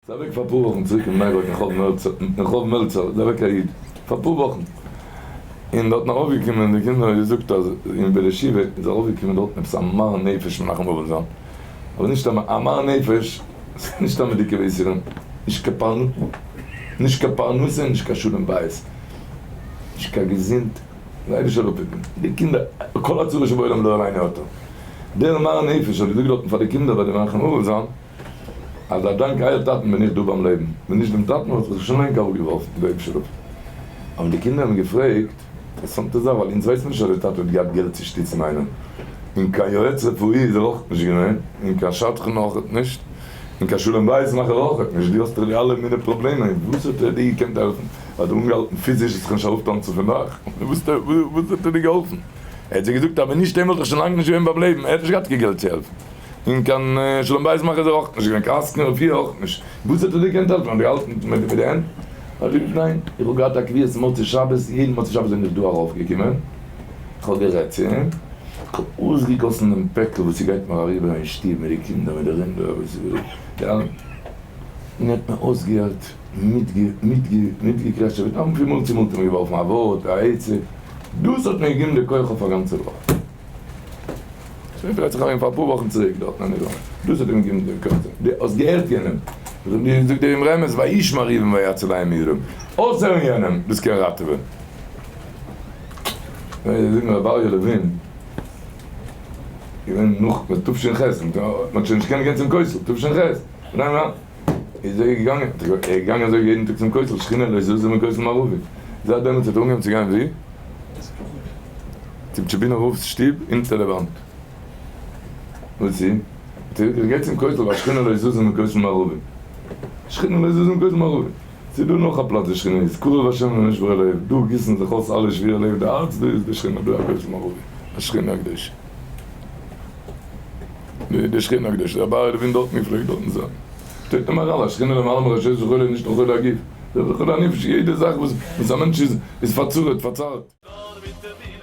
ס'איז אוועק פאר אפאר וואכן צוריק אין בני ברק אין רחוב מלצר איז אוועק א איד פאר אפאר וואכן און דארטן ארויפגעקומען די קינדער האבן געזאגט אז אין בית ישיבה איז ארויפגעקומען דארטן עפעס א מר נפש מנחם אבל זיין אבער נישט א מר נפש נישט סתם מיט די כבשרים נישט קיין פרנסה נישט קיין פרנסה נישט קיין שלום בית נישט קיין געזונט דער אייבערשטער זאל אפהיטן די קינדער כל הצרות שבעולם לא עלינו אתה דער מר נפש האט געזאגט דארטן פאר די קינדער ביי די מנחם אבל זיין אז א דאנק אייער טאטן בין איך דא ביים לעבן, ווען נישט דעם טאטן וואלט איך זיך שוין לאנג אראפגעווארפן, דער אייבערשטער זאל אפהיטן. האבן די קינדער אים געפרעגט, אינטערעסאנטע זאך, ווייל אונז ווייסן נישט אז דער טאטע האט געהאט געלט צו שטיצן איינעם, און קיין יועץ רפואי איז ער אויך נישט געווען, און קיין שדכן אויך נישט, און קיין שלום בית מאכער אויך נישט, דו האסט דאך די אלע מיני פראבלעמען, וואס האט ער דיר געקענט העלפן? האט דיר אנגעהאלטן פיזיש זיך נישט ארויפטאנצן פון דאך? וואס האט ער דיר געהאלפן? ער האט זיי געזאגט אז ווען נישט אים וואלט איך שוין לאנג נישט געווען ביים לעבן, ער האט נישט געהאט קיין געלט צו העלפן. און קיין שלום בית מאכער איז ער אויך נישט געווען, קיין עסקן רפואה אויך נישט, וואס האט ער דיר געקענט העלפן? האט ער געהאלטן מיט די הענט? האט ער געזאגט ניין, איך האב געהאט א קביעות מוצאי שבת, יעדן מוצאי שבת בין איך דא ארויף געקומען, איך האב גערעדט צו אים, איך האב אויסגעגאסן דעם פעקל וואס ס'גייט מיר אריבער אין שטוב מיט די קינדער מיט די רינדער וואס איז די אלע, און ער האט מיר אויסגעהערט, מיטגעקרעשעוועט, און פון מאל צו מאל האט ער מיר געווארפן א ווארט, א עצה, דאס האט מיר געגעבן די כח אויף א גאנצע וואך. ס'דרייט זיך ארום פאר אפאר וואכן צוריק דארט אין אריזאנע. דאס האט אים געגעבן דעם כח. דו האסט געהערט יענעם. זאגט דער אמרי אמת וישמע ראובן ויצילהו מידם. אויסהערן יענעם, דאס קען ראטעווען. זאגן רבי אריה לעווין, געווען נאך תש"ח, מ'האט שוין נישט געקענט גיין צום כותל, תש"ח, איז ער געגאנגען, ער איז געגאנגען אזוי יעדן טאג צום כותל, שכינה לא זזה מכותל מערבי. זייט דעמאלטס האט ער אנגעהויבן צו גיין וואו? צום טשעבינער רב'ס שטוב אונטער די וואנט. וואס איז? האט ער געזאגט איך גיי צום כותל ווייל שכינה לא זזה מכותל מערבי. שכינה לא זזה מכותל מערבי. ס'איז דא נאך א פלאץ ווי שכינה איז, קרוב השם לנשברי לב, דא גיסן זיך אויס אלע שבורי לב די הארץ, דא איז די שכינה, דא הכותל מערבי, השכינה הקדושה. די שכינה הקדושה, רבי אריה לעווין דארטן געפלעגט דארטן זיין. שטייט אין מהר"ל, השכינה למעלה מראשי זכור לי נישט נאר חולי הגוף, זכור לי הנפש, יעדע זאך וואס א מענטש איז פארצרה'ט, פארצארט. נאר מיט די.